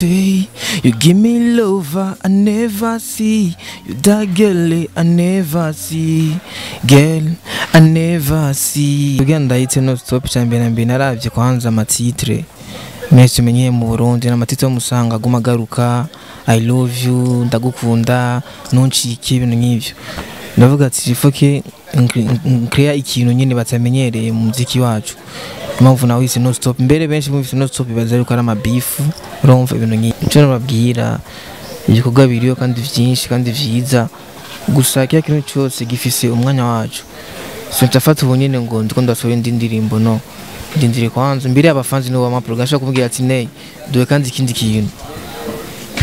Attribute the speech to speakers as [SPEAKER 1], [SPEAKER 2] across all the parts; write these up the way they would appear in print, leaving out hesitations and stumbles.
[SPEAKER 1] Hey, you give me love I never see. You that girl I never see. Girl I never see. Uganda yitse no stop cyambere mbere naravye kwanza ama titre. Mwese umenye mu Burundi n'amatitre musanga aguma garuka I love you, ndagukunda, ntuncike, ibintu nk'ivyo. Ndavuga ati il faut que nkrea ikintu nyene batamenyereye mu muziki wacu. Impamvu nawe isi no stop, mbere benshi bumvise no stop baza yuko ari amabifu, urumva ibintu nk'ivyo. Ico nababwira, ibikorwa biriyo kandi vyinshi kandi vyiza, gusa kila kintu cyose gifise umwanya wacu. Sinzafata ubu nyene ngo ndiko ndasohora indi ndirimbo, no ndindire kwanza mbere abafanzi nibo bamapro gashaka kumubwira ati ney duhe kandi ikindi kintu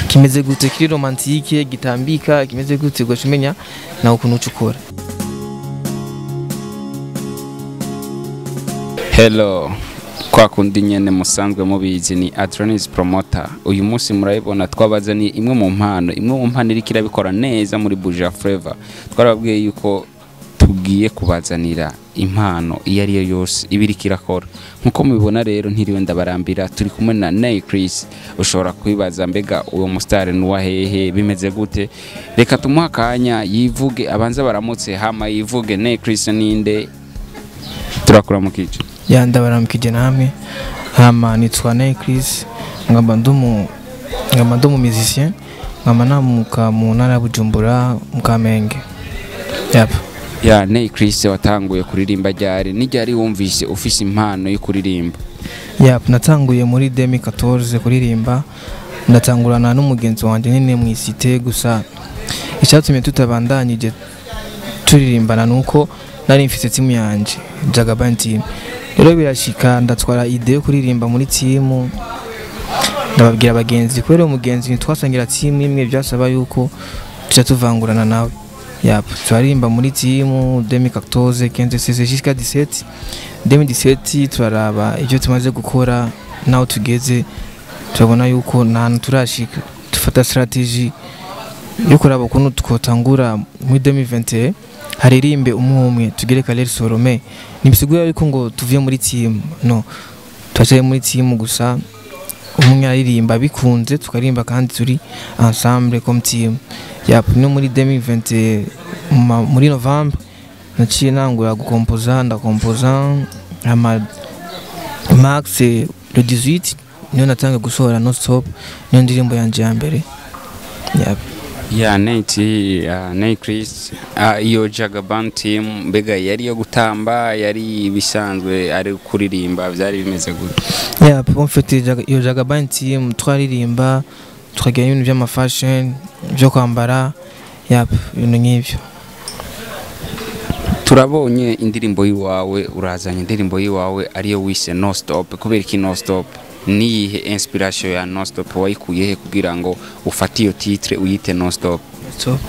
[SPEAKER 1] kimeze gute, kiri romantike, gitambika, kimeze gute, ugaca umenya nawe ukuntu uca ukora.
[SPEAKER 2] Hello, kwa kundi nyene musanzwe mubizi ni Adrenis Promoter. Uyu munsi murayibona twabazaniye imwe mu mpano, imwe mu mpano iriko irabikora neza muri Buja Flavor. Twarababwiye yuko tugiye kubazanira impano iyo ari yo yose ibiriko irakora. Nkuko mubibona rero ntiriwe ndabarambira, turi kumwe na Ney Chris. Ushobora kwibaza mbega uwo mustar nuwa hehe, bimeze gute? Reka tumuhe akanya yivuge, abanze baramutse hama yivuge. Ney Chris ninde? Turakura mu kice.
[SPEAKER 1] Ya, ndabaramukije namwe. Hama nitwa Ney Chris, nkaba ndi umu musicien, nkaba namuka mu ntara ya Bujumbura mu Kamenge. Yep.
[SPEAKER 2] Ya Ney Chris, watanguye kuririmba ryari? Ni ryari wumvise ufise impano yo kuririmba?
[SPEAKER 1] Yep, natanguye muri 2014 kuririmba, ndatangurana n'umugenzi wanje nyene mw'isite. Gusa icyatumye tutabandanyije turirimbana nuko nari mfise timu yanje, Jagaban team. Rero birashika ndatwara idée yo kuririmba muri timu, ndababwira abagenzi, kubera uwo mugenzi ntitwasangira timu imwe, byasaba yuko tuca tuvangurana nawe. Yap, turaririmba muri timu 2014, 15, 16 jusqu'à 17. 2017 turaraba ibyo tumaze gukora naho tugeze, turabona yuko nta hantu turashika, dufata stratégie yo kuraba ukuntu twotangura muri 2021 haririmbe umwe umwe, tugere carrière solo. Mais ntibisigura yuko ngo tuvuye muri team, no, twacaye muri team, gusa umwe aririmba bikunze, tukaririmba kandi turi ensemble comme team. Yap, no muri 2020 muri novembre naciye nangura gukompoza, ndakompoza, ama max le 18 niyo natanga gusohora no stop, niyo ndirimbo yanje ya mbere. Yap.
[SPEAKER 2] Ya Nate, Ney Chris, iyo Jagaban team mbega yari yo gutamba, yari ibisanzwe, ari kuririmba, byari bimeze gute?
[SPEAKER 1] Yap, en fait iyo Jagaban team twaririmba, tukagira ibintu by'ama fashion byo kwambara, yap, ibintu nk'ibyo.
[SPEAKER 2] Turabonye indirimbo yiwawe, urazanye indirimbo yiwawe ariyo wise no stop. Kubera iki no stop? Niyihe inspiration ya no stop, wayikuye he kugira ngo ufate iyo titre uyite no stop?
[SPEAKER 1] Stop.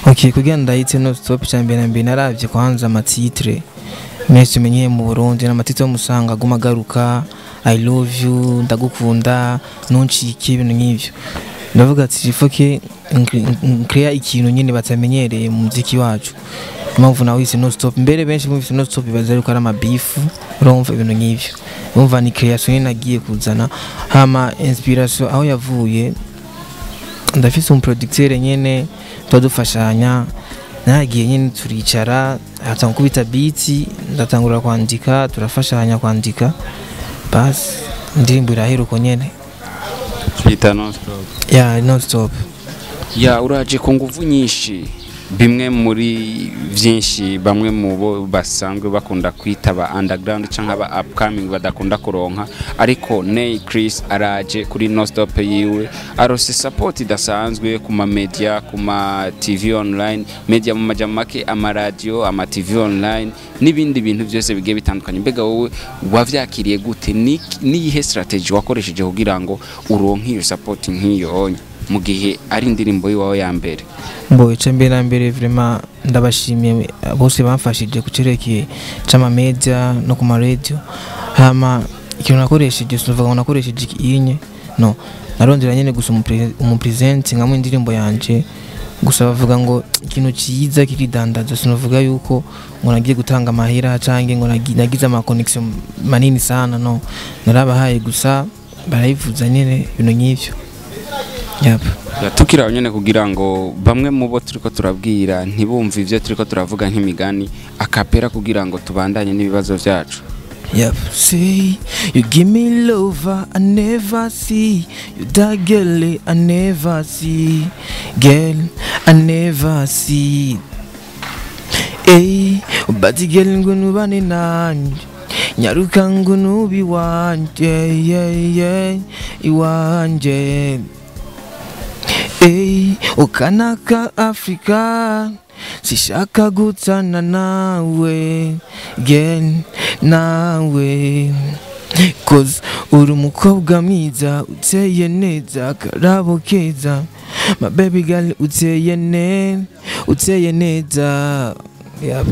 [SPEAKER 1] Okay, kugira ndayite no stop, cya mbere na mbere naravye kwanza ama titre mwese umenye mu Burundi n'ama titre musanga aguma garuka I love you, ndagukunda, ntuncike, ibintu nk'ivyo. Ndavuga ati il faut que nkrea ikintu nyene batamenyereye mu muziki wacu. Impamvu nawe isi no stop, mbere benshi bumvise no stop baza yuko ari amabifu, urumva ibintu nk'ivyo. Urumva ni création nyene nagiye kuzana. Hama inspiration aho yavuye, ndafise umuproducteur nyene tuba dufashanya, naragiye nyene turicara, atanga kubita beat, ndatangura kwandika, turafashanya kwandika, basi indirimbo irahera uko nyene.
[SPEAKER 2] Twita no stop.
[SPEAKER 1] Ya, no stop.
[SPEAKER 2] Ya, uraje ku nguvu nyinshi, bimwe muri byinshi bamwe mu bo basanzwe bakunda kwita ba underground cyangwa aba upcoming badakunda kuronka, ariko Ney Chris araje kuri no stop yiwe, arose support idasanzwe ku ma media, ku ma TV online media, mu majamake ama radio, ama TV online n'ibindi bintu byose bigiye bitandukanye. Mbega wowe wavyakiriye gute? Ni niyihe strategy wakoresheje kugira ngo uronke iyo support nk'iyo mu gihe ari indirimbo yiwawe ya mbere?
[SPEAKER 1] Mbo icyo mbere na mbere, vraiment ndabashimiye bose bamfashije ku cerekeye c'ama media no ku ma radio. Hama ikintu nakoresheje, sinovuga ngo nakoresheje inye, no narondera nyene gusa umupresent nkamwe indirimbo yanje. Gusa bavuga ngo ikintu cyiza kiridandaza. Sinovuga yuko ngo nagiye gutanga amahera canke ngo nagize ama connection manini sana, no narabahaye gusa barayivuza nyene, ibintu nk'ivyo. Yep.
[SPEAKER 2] Tukiri aho nyene, kugira ngo bamwe mu bo turiko turabwira ntibumve ivyo turiko turavuga nk'imigani, a cappella kugira ngo tubandanye n'ibibazo vyacu.
[SPEAKER 1] Yep. Say you give me love I never see. You that girl I never see. Girl I never see. Hey, but girl ngwino ubane nanje. Nyaruka ngwino ube iwanje, yeah, iwanje. Hey, ukanaka Afrika sishaka gutana nawe, girl, nawe, 'cause uri umukobwa mwiza, uteye neza, akarabo keza, my baby girl, uteye ne uteye neza. Yep.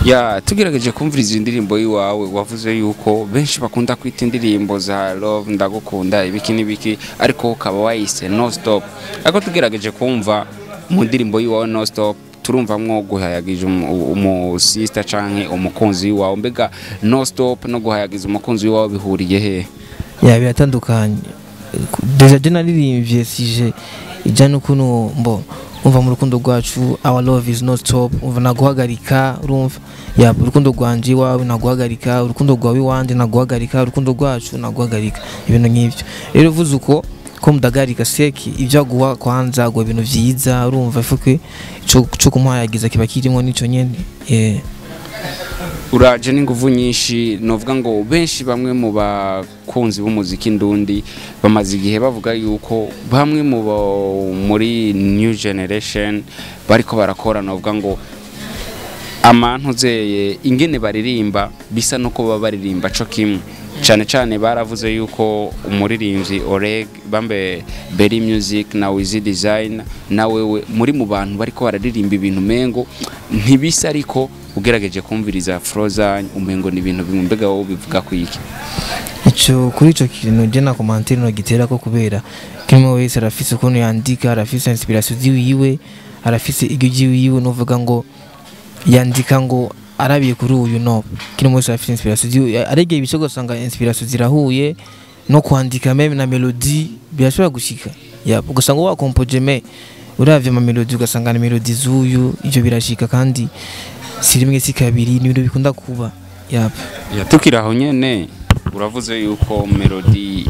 [SPEAKER 2] Ya, tugerageje kumviriza indirimbo y'iwawe, wavuze yuko benshi bakunda kwita indirimbo za love, ndagukunda, ibiki n'ibiki, ariko ukaba wayise No Stop. Ariko tugerageje kumva mu ndirimbo y'iwawe No Stop, turumvamwo guhayagiza umu sister canke umukunzi wawe. Mbega No Stop no guhayagiza umukunzi wawe bihuriye he?
[SPEAKER 1] Ya, biratandukanye. Déjà je naririmbye sujet ijya n'ukuntu mbo umva mu rukundo rwacu, our love is not stop, umva naguhagarika, urumva ya urukundo rwanje iwawe naguhagarika, urukundo rwawe iwanje naguhagarika, urukundo rwacu naguhagarika, ibintu nk'ibyo. Rero uvuze uko ko mudagarika seki ibyo aguha, kwanza aguha ibintu vyiza, urumva ifuke ico kumuhayagiza kiba kirimo nico nyene, yeah.
[SPEAKER 2] Uraje n'inguvu nyinshi. Novuga ngo benshi, bamwe mu bakunzi b'umuziki ndundi bamaze igihe bavuga yuko bamwe mu muri new generation bariko barakora, novuga ngo amantuzeye ingene baririmba bisa nuko baba baririmba co kimwe. Cyane cyane baravuze yuko umuririmbyi Oreg bambe Berry Music na Wiz Design na wewe muri mu bantu bariko bararirimba ibintu mengo ntibisa, ariko ugerageje kumviriza Froza umengo ni ibintu bimwe. Mbega wowe bivuga kwiki?
[SPEAKER 1] Ico kuri ico kintu je na commentaire no gitera ko, kubera kimwe wese arafise ukuntu yandika, arafise inspiration ziwiwe, arafise ijwi ryiwiwe. Nuvuga ngo yandika ngo arabiye kuri uyu, no kimwe wese arafise inspiration ziwiwe, aregeye ibice ugasanga inspiration zirahuye no kwandika, même na melody birashobora gushika ya ugasanga wakompoje, mais uravye ama melody ugasanga na melody z'uyu. Ivyo birashika kandi si rimwe si kabiri, ni ibintu bikunda kuba. Yap.
[SPEAKER 2] Ya, tukiri aho nyene, uravuze yuko melody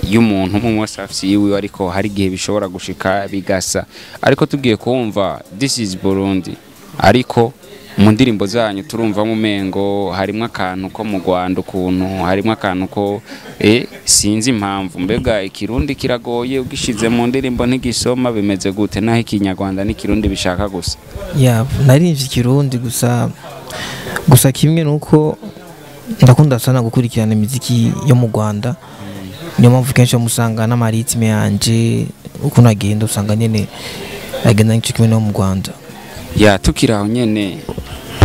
[SPEAKER 2] y'umuntu umwe wese afise iyiwe, ariko hari igihe bishobora gushika bigasa. Ariko tugiye kumva This is Burundi, ariko mu ndirimbo zanyu turumvamo umengo harimwo akantu ko mu Rwanda, ukuntu harimwo akantu ko sinzi impamvu. Mbega ikirundi kiragoye ugishize mu ndirimbo ntigisoma, bimeze gute, naho ikinyarwanda n'ikirundi bishaka gusa?
[SPEAKER 1] Ya, narimvye ikirundi gusa. Gusa kimwe nuko ndakunda sana gukurikirana imiziki yo mu Rwanda, niyo mpamvu kenshi musanga n'ama rythme yanje ukuntu agenda, usanga nyene agenda nk'ico kimwe no mu Rwanda.
[SPEAKER 2] Ya, tukiri aho nyene,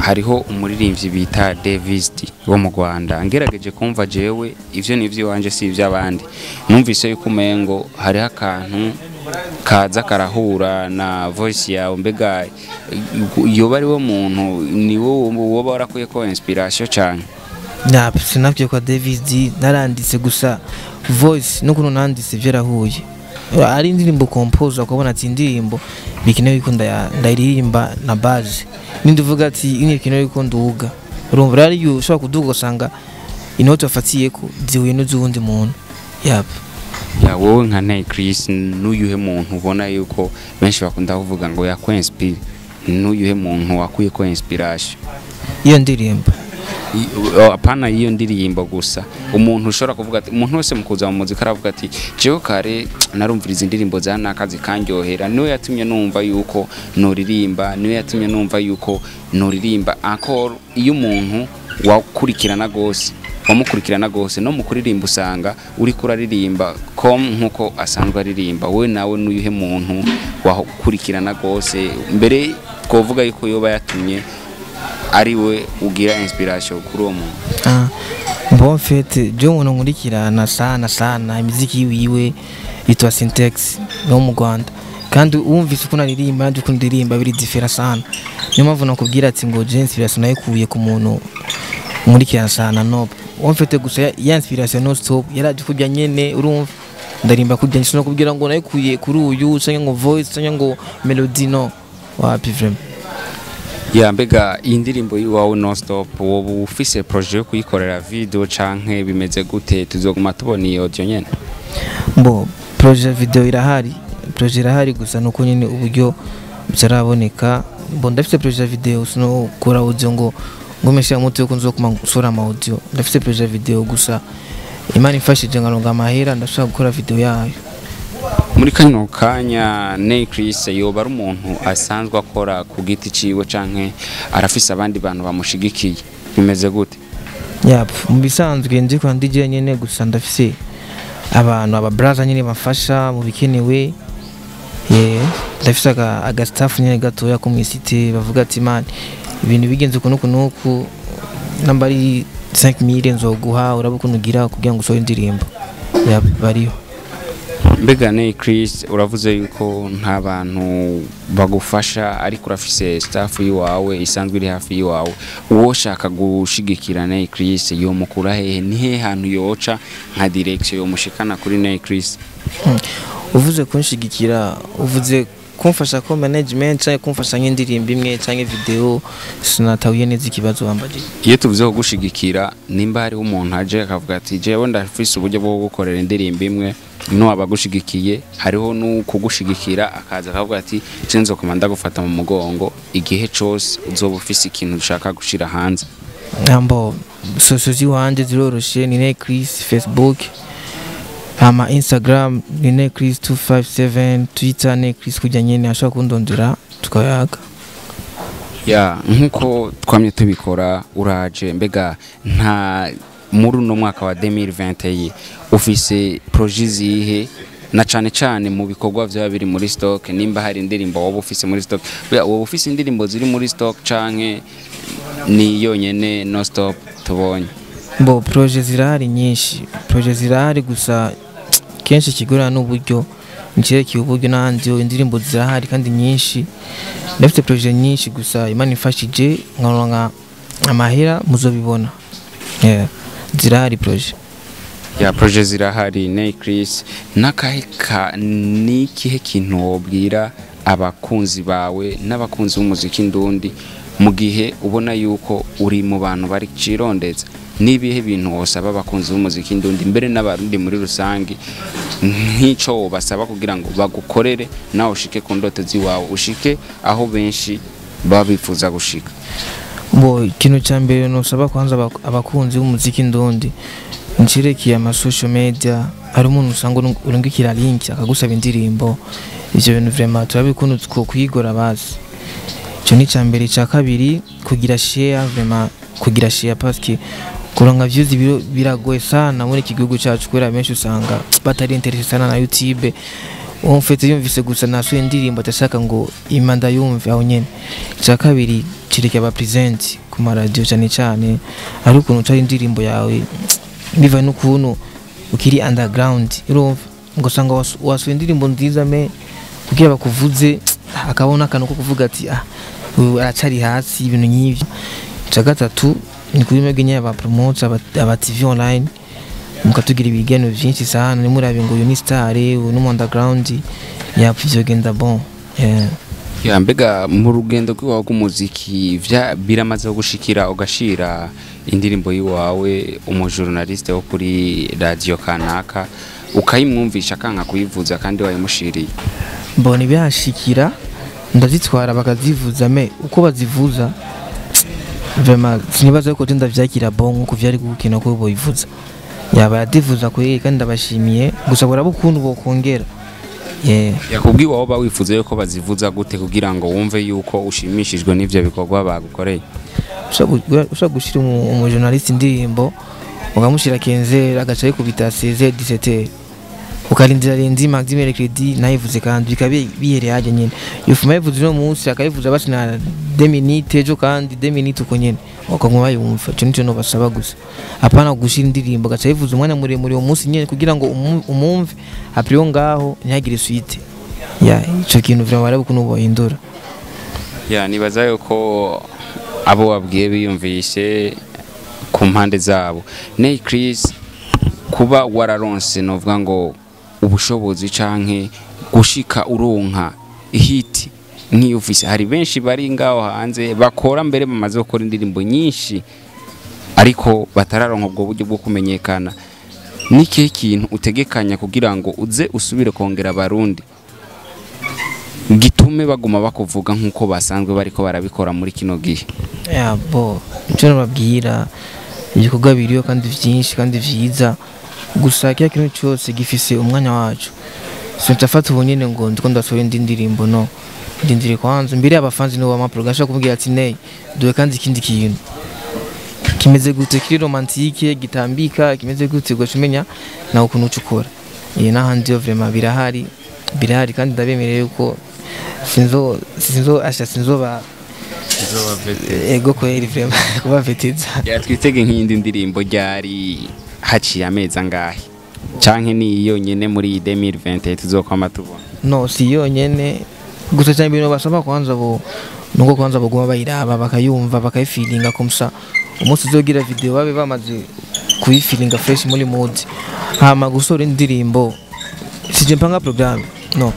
[SPEAKER 2] hariho umuririmbyi bita Davis D wo mu Rwanda. Ngerageje kumva jewe, ivyo ni ivy'iwanje si ivy'abandi, numvise yuko umengo hariho akantu kaza karahura na voice yawe. Mbega yoba ari wo muntu, ni wowe woba warakuye ko inspiration cyane?
[SPEAKER 1] Na sinavyo kwa Davis D, naranditse gusa voice n'ukuntu nanditse vyarahuye. Ari indirimbo compose ukabona ati indirimbo bikenewe ko ndayiririmba na base, nindi uvuga ati ini bikenewe ko nduga, urumva rero iyo ushobora kuduga ugasanga inoti wafatiyeko zihuye n'iz'uwundi muntu. Yap.
[SPEAKER 2] Ya, wowe nka Ney Chris, n'uyuhe muntu ubona yuko benshi bakunda kuvuga ngo yakwenspire? N'uyuhe muntu wakuye ko inspiration?
[SPEAKER 1] Iyo ndirimbo?
[SPEAKER 2] Apana iyo ndirimbo gusa, umuntu ushobora kuvuga ati umuntu wese mu kuza mu muziki aravuga ati jewe kare narumviriza indirimbo za naka zikanryohera, niwe yatumye numva yuko noririmba, niwe yatumye numva yuko noririmba encore. Iyo umuntu wakurikirana gose, wamukurikirana gose no mu kuririmba, usanga uriko uraririmba com nkuko asanzwe aririmba. Wowe nawe n'uyuhe muntu wakurikirana gose, mbere twovuga yuko yoba yatumye ari we ugira inspiration kuri uwo muntu?
[SPEAKER 1] Ah, bon, en fait je umuntu nkurikirana sana sana imiziki yiwe yitwa Syntax no mu Rwanda, kandi wumvise ukuntu aririmba nanjye ukuntu ndirimba biri différent sana. Niyo mpamvu nakubwira ati ngo je inspiration nayikuye ku muntu nkurikirana sana. No, en fait gusa ya inspiration no stop yaraje kurya nyene, urumva. Ndarimba kugira ngo kubwira ngo nayikuye kuri uyu cyangwa ngo voice cyangwa ngo melody, no wapi vraiment.
[SPEAKER 2] Ya, mbega iyi ndirimbo y'iwawe No Stop, woba ufise projet yo kuyikorera video canke bimeze gute? Tuzoguma tubona iyo audio nyene?
[SPEAKER 1] Bo, projet video irahari, projet irahari, gusa nuko nyine uburyo butaraboneka. Bo, ndafite projet video, sino kora audio ngo ngumesha muto yuko nzokuma gusora ama audio. Ndafite projet video, gusa Imana ifashije nkaronga amahera ndashaka gukora video yayo.
[SPEAKER 2] Muri kano kanya, Ney Chris yoba ari umuntu asanzwe akora ku giti ciwe canke arafise abandi bantu bamushigikiye? Bimeze gute?
[SPEAKER 1] Yap, mu bisanzwe nzi ko ndi nyene, gusa ndafise abantu, aba brother nyene bafasha mu bikenewe. Yeah, ndafise aga staff nyene gatoya ko mw'isite, bavuga ati: "Man, ibintu bigenze uku nuku nuku, namba ari 5000 nzoguha, uraba ukuntu ugira kugira ngo usohore indirimbo." Yap, bariho.
[SPEAKER 2] Mbega Ney Chris, uravuze yuko nta bantu bagufasha, ariko urafise staff yiwawe isanzwe iri hafi yiwawe. Uwo shaka gushigikira Ney Chris yomukura hehe? Ni hehe hantu yoca nka direction yomushikana kuri Ney Chris?
[SPEAKER 1] Uvuze kunshigikira, uvuze kumfasha ko management cyangwa kumfasha nk'indirimbo imwe cyangwa video? Sinatahuye neza ikibazo wambajije.
[SPEAKER 2] Iyo tuvuze kugushigikira, nimba hariho umuntu aje akavuga ati: "Jewe ndafise uburyo bwo gukorera indirimbo imwe", no abagushigikiye. Hariho n'ukugushigikira akaza akavuga ati: "Je nzokoma ndagufata mu mugongo igihe cose uzoba ufise ikintu ushaka gushira hanze."
[SPEAKER 1] Ambo, sociaux ziwanje ziroroshe, ni Ney Chris Facebook, ama Instagram ni Ney Chris 257, Twitter Ney Chris kujya nyene, ashobora kundondera tukayaga.
[SPEAKER 2] Ya, nkuko twamye tubikora, uraje. Mbega nta muri uno mwaka wa 2021 ufise projet zihe, na cane cane mu bikorwa vyaba biri muri stock, nimba hari indirimbo woba ufise muri stock? Bwa woba ufise indirimbo ziri muri stock canke ni yonyene No Stop tubonye?
[SPEAKER 1] Bo, projet zirahari nyinshi, projet zirahari, gusa kenshi ikigorana n'uburyo, ncerekeye uburyo n'ahandi. Indirimbo zirahari kandi nyinshi, ndafite projet nyinshi, gusa Imana ifashije nkaronka amahera muzobibona. Yeah, zirahari projet.
[SPEAKER 2] Ya, projet zirahari. Ney Chris, nakahe ka nikihe kintu wobwira abakunzi bawe n'abakunzi b'umuziki ndundi mu gihe ubona yuko uri mu bantu bari cirondeza? Nibihe bintu wosaba abakunzi b'umuziki ndundi, mbere n'abarundi muri rusange, nk'ico wobasaba kugira ngo bagukorere nawe ushike ku ndoto ziwawe, ushike aho benshi baba bifuza gushika?
[SPEAKER 1] Bo, ikintu cya mbere nusaba kwanza abakunzi b'umuziki ndundi, ncerekeye ama social media, hari umuntu usanga urungikira link akagusaba indirimbo. Ivyo bintu vraiment turabikunda, kwigora bazi. Ico ni icya mbere. Icya kabiri, kugira share, vraiment kugira share, parce que kuronka views biragoye sana muri iki gihugu cyacu, kubera benshi usanga batari intéressé sana na YouTube. Umfite yumvise gusa nasuye indirimbo, atashaka ngo imanda yumve aho nyene. Icya kabiri, kireke aba present ku maradiyo cyane cyane. Ari ukuntu ucara indirimbo yawe biva n'ukuntu ukiri underground, urumva ngo usanga wasuye indirimbo nziza, mais kugira bakuvuze akabona akantu ko kuvuga ati: "Ah, uyu aracari hasi", ibintu nk'ivyo. Icya gatatu ni kuri mwebwe nyine aba promoter, aba TV online, mukatugira ibiganiro byinshi sana, nimurabe ngo uyu ni star, uyu ni underground, yapfa ivyo bon, yeah.
[SPEAKER 2] Ya, mbega mu rugendo rw'iwawe rw'umuziki biramaze gushikira ugashira indirimbo y'iwawe umujournaliste wo kuri radio kanaka, ukayimwumvisha akanka kuyivuza kandi wayimushiriye?
[SPEAKER 1] Mbona ibihashikira, ndazitwara bakazivuza, mais uko bazivuza vraiment sinibaza yuko ndavyakira bon nkuko vyari gukina ko boyivuza. Yaba yadivuza kweri, kandi ndabashimiye, gusa baraba ukuntu bokongera, yeah.
[SPEAKER 2] Yakubwiye wowe wifuza yuko bazivuza gute kugira ngo wumve yuko ushimishijwe n'ivyo bikorwa bagukoreye?
[SPEAKER 1] Ushobora gushira umujournaliste indirimbo, ukamushira 15, agaca yikubita 16, 17, ukarindira lundi, mardi, mercredi nayivuze, kandi bikaba bihereye hajya nyene. Yofuma yivuze uno munsi, akayivuza basi na 2 minutes, ejo kandi 2 minutes, uko nyene bakaguma bayumva. Ico nico nobasaba gusa, apana gushira indirimbo agaca yivuza umwanya muremure uwo munsi nyene kugira ngo umumve, après yo ngaho ntihagire suite. Ya, ico kintu vraiment baraba ukuntu bohindura.
[SPEAKER 2] Ya, nibaza yuko abo wabwiye biyumvise ku mpande zabo. Ney Chris, kuba wararonse novuga ngo Ubushobozi canke gushika uronka hit nk'iyo ufise, hari benshi bari ngaho hanze bakora, mbere bamaze gukora indirimbo nyinshi, ariko batararonka ubwo buryo bwo kumenyekana. Ni ikihe kintu utegekanya kugira ngo uze usubire kongera abarundi, gitume baguma bakuvuga nk'uko basanzwe bariko barabikora muri kino gihe?
[SPEAKER 1] Ya, bo icyo nababwira, ibikorwa biriho kandi byinshi kandi vyiza. Gusa kiriya kintu cyose gifise umwanya wacu. Sinzafata ubu nyene ngo ndiko ndasohora indi ndirimbo, no ndindiriye kwanza mbere abafanzi nibo bampa programme. Ashobora kumubwira ati: "Ney, duhe kandi ikindi kintu kimeze gute, kiri romantique, gitambika, kimeze gute?" Ugaca umenya nawe ukuntu uca ukora. N'ahandi yo vraiment birahari, birahari, kandi ndabemereye yuko sinzo asha sinzoba ego kweri, vraiment kubafetiza.
[SPEAKER 2] Twitege nk'iyindi ndirimbo ryari? Haciye amezi angahe? Canke ni yonyene muri iyi 2021 tuzokwama tubona?
[SPEAKER 1] No, si yonyene. Gusa cyane ibintu basaba kwanza bo nuko kwanza baguma bayiraba, bakayumva, bakayifilinga comme ça umunsi uzogira video babe bamaze kuyifilinga fresh muri mood. Hama gusohora indirimbo, sije mpanga programme, no.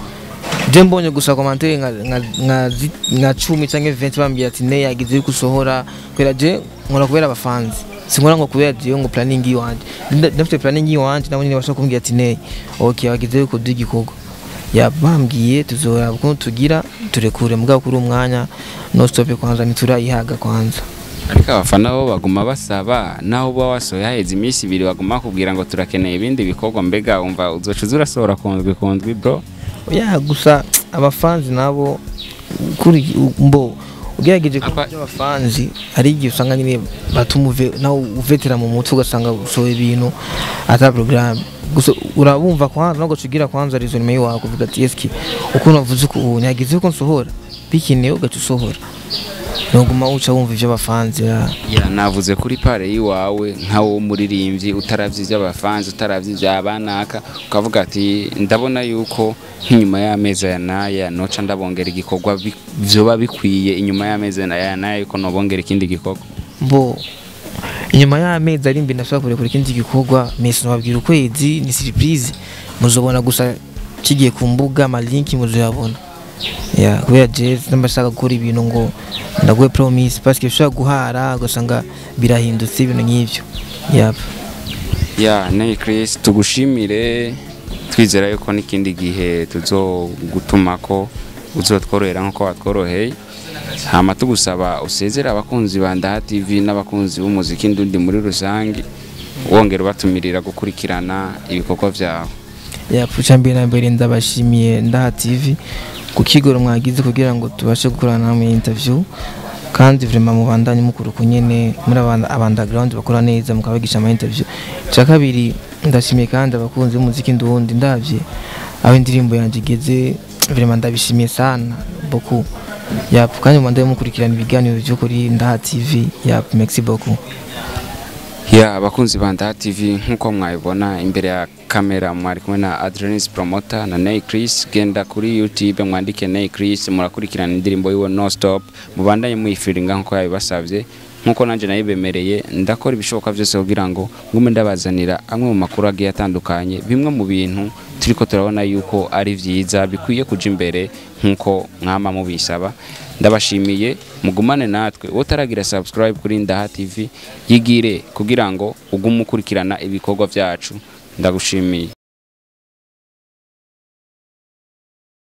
[SPEAKER 1] Je mbonye gusa commentaire nka 10 canke 20 bambwiye ati: "Ne yagize yuko usohora." Kubera je nkora kubera abafanzi, sinkora ngo kubera jewe ngo planning yiwanje. Ndafite planning yiwanje, nabo nyine bashobora kumbwira ati: "Ne, okay, wagize yuko duha igikorwa." Ya, bambwiye tuzoraba ukuntu tugira turekure. Mugabo kuri umwanya no stop, kwanza ntiturayihaga kwanza.
[SPEAKER 2] Ariko abafana bo baguma basaba, naho uba wasohoye haheze iminsi 2, baguma bakubwira ngo turakeneye ibindi bikorwa. Mbega wumva uzoca uza urasohora kondwi kondwi, bro?
[SPEAKER 1] Ya, gusa abafanzi nabo kuri mbo ugerageje
[SPEAKER 2] Apa-
[SPEAKER 1] kuba abafanzi, hari igihe usanga nyine batuma uve nawe uvetera mu mutwe, ugasanga usohoye ibintu ata programme. Gusa urabumva kwanza, ntabwo ugira kwanza raisonnement yiwawe kuvuga ati: "Eski ukuntu wavuze uku ubu ntiyagize uko nsohora bikenewe?" Ugaca usohora, ntuguma uca wumva ivyo abafanzi ya.
[SPEAKER 2] Ya, navuze kuri part yiwawe nkawo w'umuririmbyi, utaravye ivy'abafanzi, utaravye ibya banaka, ukavuga ati: "Ndabona yuko nk'inyuma y'amezi aya n'aya noca ndabongera igikorwa, vyoba bikwiye inyuma y'amezi aya n'aya yuko nobongera ikindi gikorwa."
[SPEAKER 1] Bo inyuma y'amezi ari imbere ndashobora kurekura ikindi gikorwa, mais sinababwira ukwezi, ni surprise. Muzobona gusa kigiye ku mbuga, amalinki muzoyabona. Ya, kubera je ndashaka gukora ibintu ngo ndaguhe promise, parce que ushobora guhara ugasanga birahindutse, ibintu nk'ivyo. Yap.
[SPEAKER 2] Ya, Ney Chris, tugushimire, twizera yuko n'ikindi gihe tuzogutumako uzotworohera nk'uko watworoheye. Hama tugusaba usezere abakunzi ba Ndaha TV n'abakunzi b'umuziki ndundi muri rusange, wongera ubatumirira gukurikirana ibikorwa vyawe.
[SPEAKER 1] Yap, mbere na mbere ndabashimiye Ndaha TV ku kigoro mwagize kugira ngo tubashe gukorana namwe interview, kandi vraiment mubandanye mukuru kunyene muri aba underground bakora neza, mukabagisha ama interview. Cya kabiri, ndashimiye kandi abakunzi b'umuziki ndundi. Ndavye aho indirimbo yanjye igeze, vraiment ndabishimiye sana, beaucoup. Yap, kandi mubandanye mukurikirana ibiganiro byo kuri Ndaha TV. Yap, merci beaucoup.
[SPEAKER 2] Ya, abakunzi ba Ndaha TV, nk'uko mwabibona imbere ya kamera mwari kumwe na Adrenis Promoter na Ney Chris. Genda kuri YouTube mwandike Ney Chris, murakurikirana indirimbo yiwe No Stop, mubandanye muyifiringa nk'uko yabibasabye, nk'uko nanjye nayibemereye. Ndakora ibishoboka byose kugira ngo ngume ndabazanira amwe mu makuru agiye atandukanye, bimwe mu bintu turiko turabona yuko ari vyiza bikwiye kuja imbere nk'uko mwama mubisaba. Ndabashimiye, mugumane natwe. Utaragira subscribe kuri Ndaha TV, yigire kugira ngo ugume ukurikirana ibikorwa vyacu. Ndagushimiye.